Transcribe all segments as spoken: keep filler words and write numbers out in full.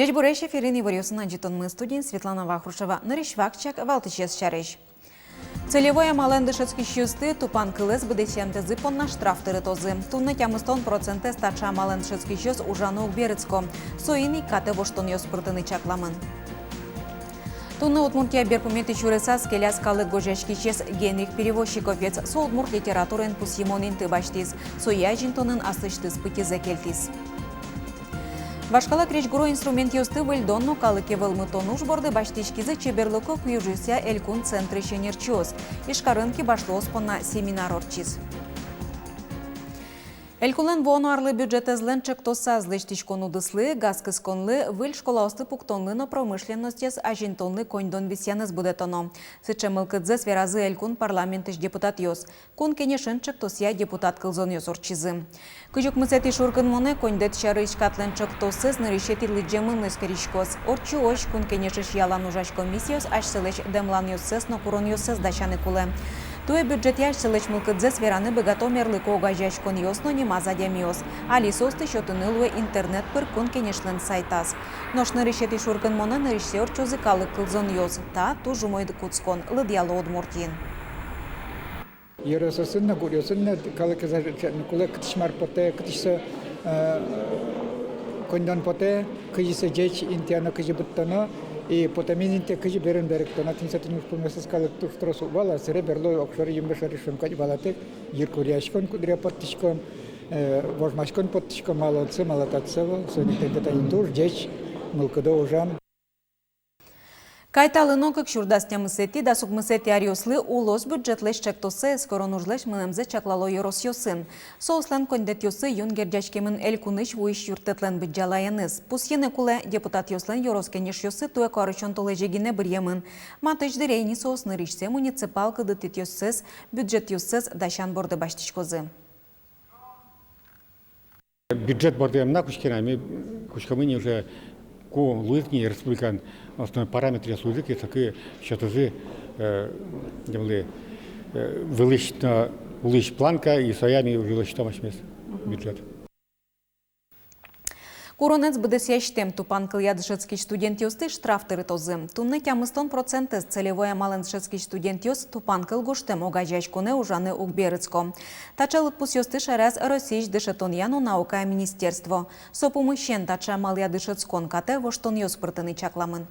Ӟечбуресь! Эфирын иворъёсын адӟытонмы, студиын Светлана Вахрушева. Нырысь вакчияк валтӥсез сярысь. Целевой амалэн дышетскисьёсты тупанкылэз быдэсъямтэзы понна штраф тырытозы. Туннэ тямыстон процентэз таӵе амалэн дышетскисьёс ужаны уг берытско. Соин ик катэ воштонъёс пыртыны чакламын. Туннэ Удмуртия берпуметӥ сюресаз келяз калык гожъяськисез Генрих Перевозчиковез. Со удмурт литератураын пусйымон инты басьтӥз. Сое азинтонын аслэсьтыз пытьызэ кельтӥз. Вашкала крезьгуро инструментъёсты выльдон но калыке вӧлмытон уж борды басьтӥськизы чеберлыко киужъёсъя элькун центрысь ӧнерчиос. Ижкарын кибашлыос понна семинар ортчиз. Элькунлэн вуоно арлы бюджетэзлэн ӵектосаз лэсьтӥськон удыслы, газ кысконлы, выль школаосты пуктонлы но промышленностез азинтонлы коньдон висъянэз будэтоно. Сыӵе мылкыдзэс веразы элькун парламентысь депутатъёс. Кун кенешын ӵектосъя депутат кылзонъёс ортчизы. Кызь укмысэтӥ шуркынмонэ коньдэт сярысь катлэн ӵектосэз нырысетӥ лыдӟемын эскериськоз. Ортчыозь кун кенешысь ялан ужась комиссиос асьсэлэсь дэмланъёссэс но куронъёссэс дасяны кулэ. Туэ бюджетъя асьсэлэсь мылкыдзэс вераны быгато мерлыко огазеяськонъёс но нимаз адямиос. Али соосты сётыны луэ интернет пыр кун кенешлэн сайтаз. Нош нырысетӥ шуркынмонэ нырысьсэ ортчозы калык кылзонъёс. Та туж умой кутскон, лыдъяло Удмуртиын. Ёросъёсын но, гуръёсын но калыкез азинтыны кулэ, кытысь мар потэ, кытысь со, э, коньдон потэ, кызьы со ӟеч интыяно, кызьы быдтоно, и потэмез интые кызьы берен берыктоно. Тӥни со тӥни ужпумъёсыз калык туж трос уг вала, собере берло огшоры, юмшоры шуом кадь валатэк, йыркуръяськон, куддыръя поттӥськом, э, вожмаськон поттӥськом, малы отсы, малы татсы ӧвӧл, соин ик тӥни тани туж ӟеч, мылкыдо ужам. Кайталы но кык сюрс дас тямысэтӥ, дас укмысэтӥ аръёслы улос бюджетлэсь ӵектоссэ эскерон ужлэсь мынэмзэ чаклало ёросъёсын. Соослэн коньдэтъёссы юн герӟаськемын элькунысь вуись юрттэтлэн быдӟалаеныз. Пусйыны кулэ, депутатъёслэн ёрос кенешъёссы туэ куарусён толэзе гинэ быръемын. Матысь дыре ини соос нырысьсэ муниципал кылдытэтъёссэс, бюджетъёссэс дасян борды басьтӥськозы. Бюджет борды ӧм на кутскы на, ми кутскомы ини уже, ку луиз ини республикаын основной параметръёс луизы ке, соку сётозы, э, милемлы, э, вылысь но улысь планка, и соя ми уже лэсьтом асьмес бюджет. Куронэз быдэсъясьтэм тупанкылъя дышетскись студентъёсты штраф тырытозы. Туннэ тямыстон процентэз целевой амалэн дышетскись студентъёс тупанкыл гожтэм огазеяськонэ ужаны уг берытско. Таӵе лыдпусъёсты шараз Россиысь дышетонъя но наукая министерство. Со пумысен таӵе амалъя дышетскон катэ воштонъёс пыртыны чакламын.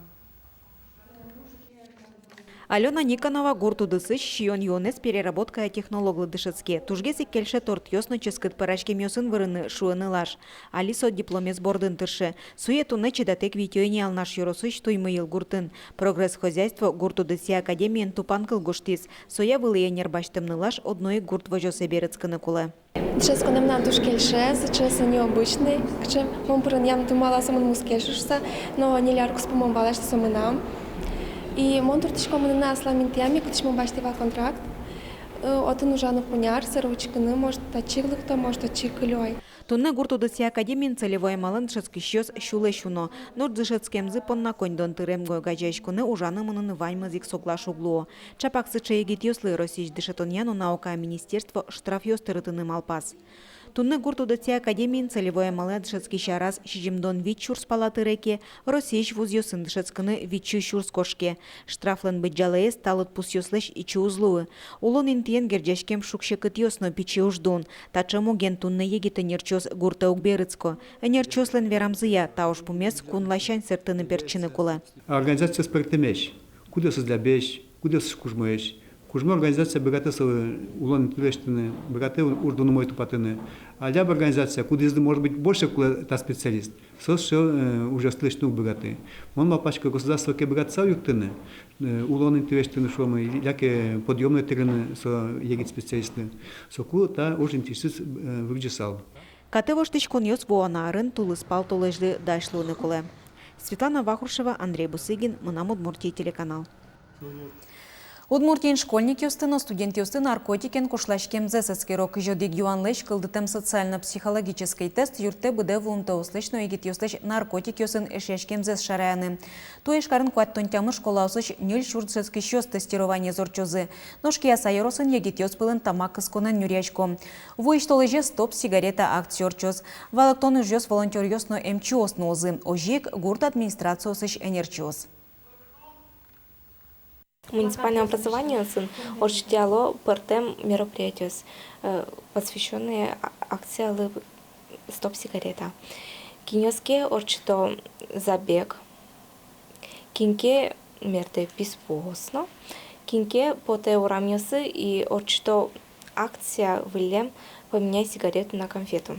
Алёна Никонова гурт удысысь сиён-юонэз переработкая технологлы дышетске. Тужгес ик кельше тортъёс но ческыт пӧраськемъёсын вырыны, шуэ нылаш. Али со дипломез бордын тырше. Сое туннэ чидатэк витё ини Алнаш ёросысь Туймыйыл гуртын. «Прогресс» хозяйство гурт удысъя академиен тупанкыл гожтӥз. Соя вылӥ ӧнер басьтэм нылаш одно ик гурт возёсэ берытскыны кулэ. Дышетсконэ мынам туж кельше, сыӵе со необычный. Кыӵе мон пырынъям, думала, со мыным уз кельшы шуса, но ньыль ар куспын мон валай, что со мынам. И мон туртӥсько мыныны аслам интыяме, кытысь мон басьтӥ вал контракт. Э, отын ужаны куняр, сэре учкыны, может, татчы ик лыкто, может, отчы ик кылё ай. Туннэ гурт удысъя академиын целевой амалэн дышетскисьёс сюлэсь уно. Нош дышетскемзы понна коньдон тыремгой огазеяськонэ ужаны мыныны ваньмыз ик соглаш уг луо. Чапак сыӵе егитъёслы Россиысь дышетонъя но наукая министерство штрафъёс тырытыны малпаз. Туннэ гурт удысъя академиын целевой амалъя дышетскись араз сизьымдон вить сюрс пала тыре ке, Россиысь вузъёсын дышетскыны витьсю сюрс кошке. Штрафлэн быдӟалаез та лыдпусъёслэсь ичи уз луы. Улон интыен герӟаськем шуг-секытъёс но пичи уждун. Таӵе муген туннэ егит ӧнерчиос гуртэ уг берытско. Ӧнерчиослэн верамзыя, та ужпумез кун ласянь сэрттыны-пертчыны кулэ. Организациос пӧртэмесь, кудъёсыз лябесь, кудъёсыз кужмоесь. Кужмо организация быгатэ со улон инты лэсьтыны, быгатэ уждун умой тупатыны. А ляб организация, кудӥзлы, может быть, больше кулэ та специалист, со сыӵе, э, ужъёсты лэсьтыны уг быгаты. Мон малпасько, государство ке быгатысал юрттыны, э, улон инты лэсьтыны, шуомы, яке подъёмной тырыны со егит специалистлы, соку та уж интыысьтыз, э, вырӟысал. Катэ воштӥськонъёс вуоно арын тулыспал толэзьлы дась луыны кулэ. Светлана Вахрушева, Андрей Бусыгин, «Мынам Удмуртие» телеканал. Удмуртиын школьникъёсты но студентъёсты наркотикен кушласькемзэс эскеро. Кызь одӥг юанлэсь кылдытэм социально-психологической тест юрттэ быдэ вуымтэослэсь но егитъёслэсь наркотикъёсын эшъяськемзэс шараяны. Туэ Ижкарын куатьтон тямыс школаосысь ньыль сюрс дышетскисьёс тестированиез ортчозы. Нош Кияса ёросын егитъёс пӧлын тамак кысконэн нюръясько. Вуись толэзе «Стоп сигарета» акция ортчоз. Валэктон ужъёс волонтёръёс но эмчиос нуозы, озьы ик гурт администрациосысь ӧнерчиос. Муниципальное образованиосын ортчытъяло пӧртэм мероприятиос, э, посвящённые а-, акциялы «Стоп сигарета». Кинъёс ке ортчыто забег, кин ке мерттэ писпуос но, кин ке потэ урамъёсы и ортчыто акция выллем «Поменяй сигарету на конфету».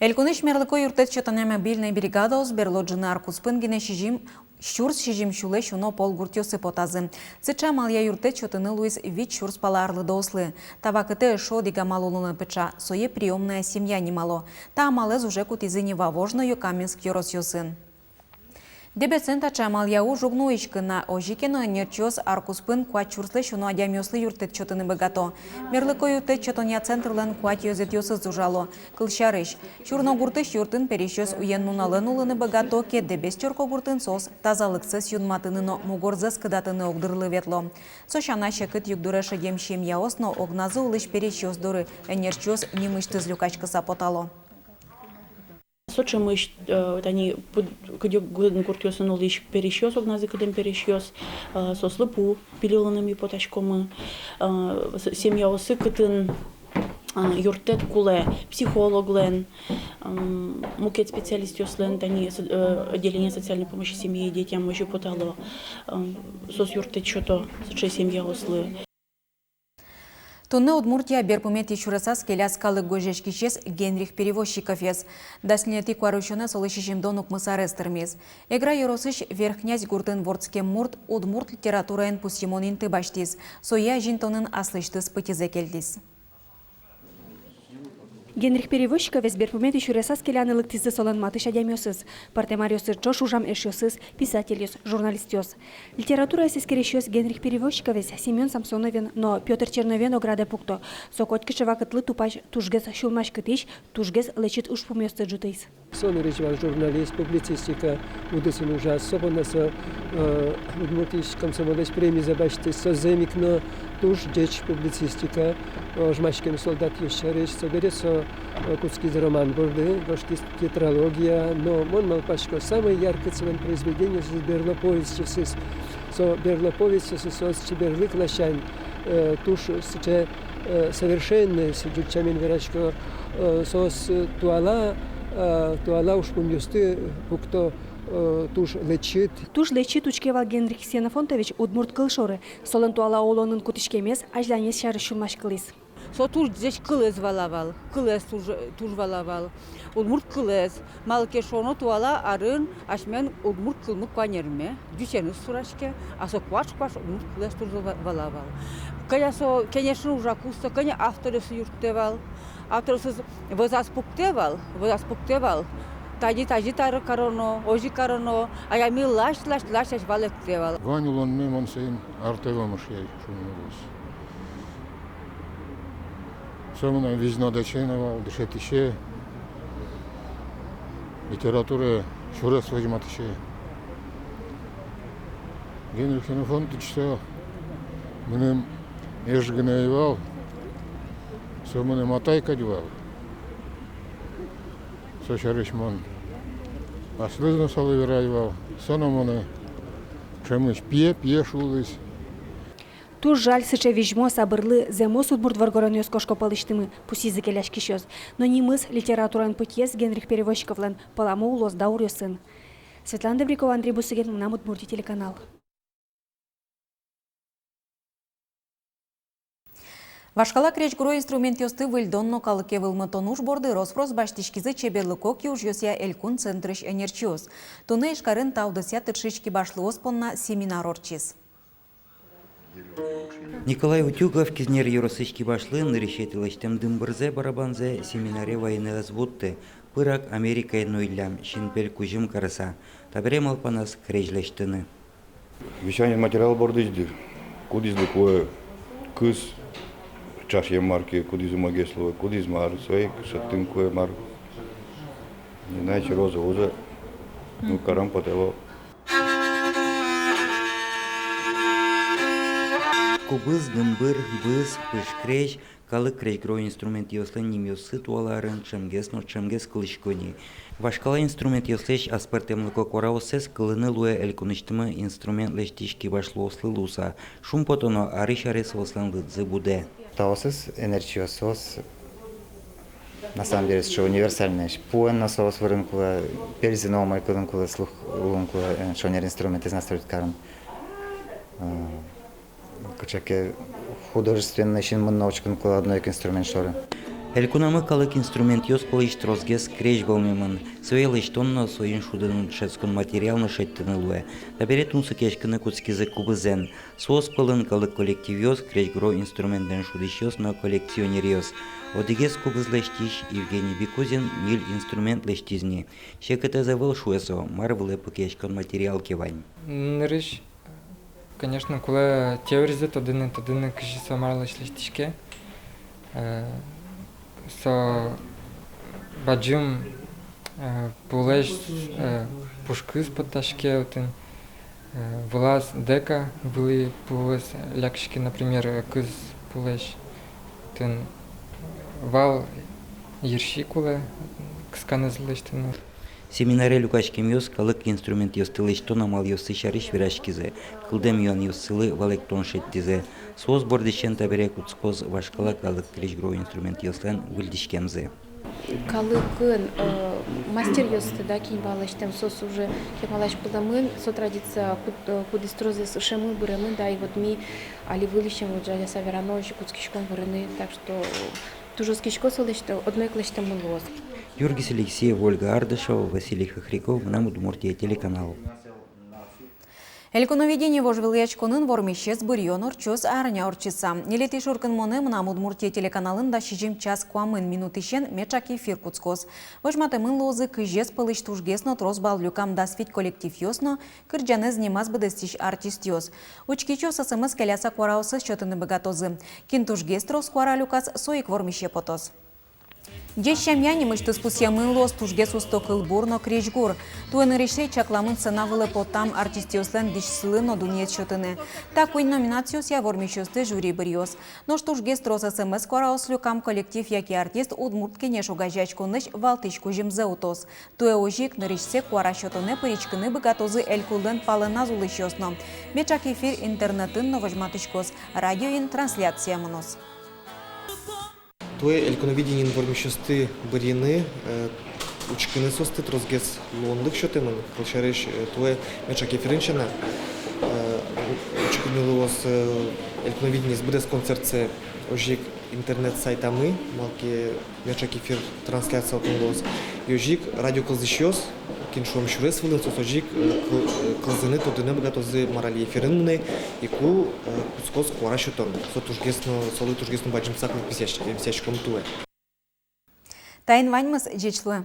Элькунысь мерлыко юрттэт сётонъя мобильной бригадаос берло ӝыны ар куспын гинэ сизьым, сюрс сизьым сюлэсь уно пол гуртъёсы потазы. Сыӵе амалъя юрттэт сётыны луиз вить сюрс пала арлыдоослы. Та вакытэ эшшо одӥг амал улонэ пыӵа, сое «Приёмная семья» нимало. Та амалэз уже кутӥзы Нева Вож но Юкаменск ёросъёсын. Дэбесын таӵе амалъя уж уг нуиськы на, озьы ке но ӧнерчиос ар куспын куать сюрслэсь уно адямиослы юрттэт сётыны быгато. Мерлыко юрттэт сётонъя центрлэн куать ёзэтъёсыз ужало. Кылсярысь, Сюрногуртысь юртын пересьёс уен-нуналэн улыны быгато ке, Дэбес черкогуртын соос тазалыксэс юнматыны но мугорзэс кыдатыны огдырлы ветло. Со сяна, секыт югдуре шедем семьяос но огназы улӥсь пересьёс доры ӧнерчиос нимысьтыз люкаськыса потало. Со ӵемысь, э, тани пу-, кыдёкын гуртъёсын улӥсь пересьёс, огназы кыдэм пересьёс, э, соослы пу пилёлыны ми потаськомы, э, с-, семьяосы, кытын, э, юрттэт кулэ психологлэн, м, мукет специалистъёслэн, тани со-, э, отделение социальной помощи семье и детям озьы потало, э, соос юрттэт сёто сыӵе семьяослы. Туннэ Удмуртия берпуметӥ сюресаз келяз калык гожъяськисез Генрих Перевозчиковез. Дас ньылетӥ куарусёнэ солы сизьымдон укмыс арес тырмиз. Эгра ёросысь Верхнязь гуртын вордскем мурт удмурт литератураен пусйымон инты басьтӥз. Сое азинтонын аслэсьтыз пытьызэ кельтӥз. Генрих Перевозчиковез берпуметӥ сюресаз келяны лыктӥзы солэн матысь адямиосыз, пӧртэм аръёсы ӵош ужам эшъёсыз, писательёс, журналистъёс. Литератураез эскерисьёс Генрих Перевозчиковез Семён Самсоновен но Пётр Черновен оградэ пукто. Со котькыӵе вакытлы тупась тужгес сюлмаськытӥсь, тужгес лэчыт ужпумъёсты ӝутӥз. Со нырысь вал журналист, публицистика удысын ужаз, со понна со, э, Удмуртиысь комсомолысь премизэ басьтӥз, со зэмзэ ик но туж ӟеч публицистика, э, ожмаськем солдатъёс сярысь, собере со, э, кутскиз роман борды, гожтӥз тетралогия, но мон малпасько, самой яркыт солэн произведениосыз берло повестьёсыз. Со берло повестьёсыз, соос чеберлык ласянь, э, туж сыӵе, э, совершенной, ӟуч сямен верасько, э, соос, э, туала, э, туала ужпумъёсты пукто, э, туж лэчыт. Туж лэчыт учке вал Генрих Ксенофонтович удмурт кыл шоры, солэн туала улонын кутӥськемез, азьланез сярысь сюлмаськылӥз. Со туж ӟеч кылэз вала вал, кылэз туж, туж вала вал, удмурт кылэз. Малы ке шуоно, туала арын асьмелэн удмурт кылмы куанерме, ӟученыз сураське, а со куаш-куаш удмурт кылэз туж ва-, вала вал. Кӧня со кенешын ужаку, со кӧня авторъёсы юрттэ вал, авторъёсыз вӧзаз пуктэ вал, вӧзаз пуктэ вал. Тани тазьы тары кароно, озьы кароно, адями лась, лась, лась, лась валэктэ вал. Вань улонме мон соин артэ вамышъяй, шуыны луоз. Со мынам визьнодасье но вал, дышетӥсе, литературая сюрес возьматӥсе. Генрих Ксенофонтович со мыным эш гинэ ӧй вал, со мыным атай кадь вал. Со сярысь мон аслыз но солы верай вал, со но монэ ӵемысь пие, пие шуылӥз. Туж жаль, сыӵе визьмо, сабырлы, зэмос удмурт воргоронъёс кошко пӧлысьтымы, пусйизы келяськисьёс. Но нимыз, литератураын пытьыез Генрих Перевозчиковлэн пӧламы улоз дауръёсын. Светлана Добрякова, Андрей Бусыгин, «Мынам Удмуртие» телеканал. Вашкала крезьгуро инструментъёсты выльдон но калыке вӧлмытон уж борды рос-прос басьтӥськизы чеберлыко киужъёсъя элькун центрысь ӧнерчиос. Туннэ Ижкарын та удысъя тыршись кибашлыос понна семинар ортчиз. Николай Утюгов, Кизнер ёросысь кибашлы, нырысетӥ лэсьтэм дымбырзэ, барабанзэ семинаре вайыны ӧз вутты, пырак Америкаын нуиллям, синпель кузьым карыса. Табере малпанэз крезь лэсьтыны. Вещание материал бордысь дыр. Кудӥзлы кулэ кыз чашъем мар ке, кудӥз умойгес луэ, кудӥз мар, сое ик шедьтыны кулэ мар. Иначе роза уза, ну, карам потэ вал. Кубыз, гымбыр, быз, пыж крезь, калык крезьгуро инструментъёслэн нимъёссы туала арын ӵемгес но ӵемгес кылӥсько ни. Вашкала инструментъёслэсь аспӧртэмлыко куараоссэс кылыны луэ элькунысьтымы инструмент лэсьтӥсь кивалтӥсьёслы луыса. Шумпотоно, арысь аре соослэн лыдзы будэ. Таосыз ӧнерчиос, соос на самом деле сыӵе универсальноесь. Пуэн но соос вырыны кулэ, перзэ но умой кылыны кулэ, слух луыны кулэ, э, шонер инструментэз настроить карыны. Э, кыӵе ке художественной синмын но учкыны кулэ одно ик инструмент шоры. Элькунамы калык инструментъёс пӧлысь тросгес крезь вӧлмемын. Сое лэсьтон но соин шудыны дышетскон материал но шедьтыны луэ. Табере тунсыкъяськыны кутскизы кубызэн. Соос пӧлын калык коллективъёс, крезьгуро инструментэн шудӥсьёс но коллекционеръёс. Одӥгез кубыз лэсьтӥсь Евгений Бикузин ньыль инструмент лэсьтӥз ни. Секытэз ӧвӧл, шуэ со, мар вылэ пыкиськон материал ке вань. Нырысь, конечно, кулэ теоризэ тодыны, тодыны, кызьы со марлэсь лэсьтӥське. Э, со бадӟым, э, пулэсь, э, пушкыз поттаське отын, э, вылаз дека вылӥ пулэс лякиське, например, э, кыз пулэсь. Отын вал йырси кулэ кысканэз лэсьтыны. Семинаре люкаськемъёс калык инструментъёсты лэсьтон амалъёссы сярысь вераськизы, кылдэм юанъёссылы валэктон шедьтӥзы. Соос бордысен табере кутскоз вашкала калык крезьгуро инструментъёслэн выльдӥськемзы. Калыкын, э, мастеръёсты, да, кин вал лэсьтэм, соос уже кемалась кылдэмын, со традиция куд-, э, кудӥз тросгес ышемын, быремын, да, и вот ми али выльдӥсем, вот, жаляса верано, озьы кутскиськом вырыны, так что туж оскисько, со лэсьтэ-, одно ик лэсьтэмын луоз. Юргис Алексеев, Ольга Ардашева, Василий Хохряков, «Мынам Удмуртие» телеканал. «Элькуновидение» вожвылъяськонын вормисез быръён ортчоз арня ортчыса. Ньылетӥ шуркынмонэ «Мынам Удмуртие» телеканалын дас сизьым час куамын минутысен меӵак эфир кутскоз. Возьматэмын луозы кызез пӧлысь тужгес но трос балл люкам дас вить коллективъёс но кырӟанэз нимаз быдэстӥсь артистъёс. Учкисьёс СМС келяса куараоссэс сётыны быгатозы. Кин тужгес трос куара люказ, со ик вормисе потоз. «Ӟеч сямъя» нимысьтыз пусъемын луоз тужгес усто кылбур но крезьгур. Туэ нырысьсэ чакламын сцена вылэ потам артистъёслэн дӥсьсылы но дунъет сётыны. Та куинь номинациосъя вормисьёсты жюри быръёз. Нош тужгес трос СМС куараос люкам коллектив яке артист «Удмурт Кенеш» огазеяськонлэсь валтӥсь кузьымзэ утоз. Туэ озьы ик нырысьсэ куара сётонэ пыриськыны быгатозы элькунлэн палэназ улӥсьёс но. Меӵак эфир интернетын но возьматӥськоз, радиоын трансляция мыноз. Туэ «Элькуновидениын» вормисьёсты быръыны, э, учкыны соосты тросгес луонлык сётэмын. Кылсярысь, э, туэ меӵак эфирын сяна, э, учкыны луоз, э, «Элькуновидениез» быдэс концертсэ озьы ик интернет сайтамы, малы ке меӵак эфир трансляция отын луоз. И озьы ик радио кылзӥсьёс, кин, шуом, сюрес вылын, соос озьы ик, э, кыл-, э, кылзыны, тодыны быгатозы, мар али эфирын мынэ, и ку, э, кутскоз куара сётон. Со тужгес но, солы тужгес но бадӟым сак висъясь-, висъяськом туэ. Таин ваньмыз, ӟеч луэ.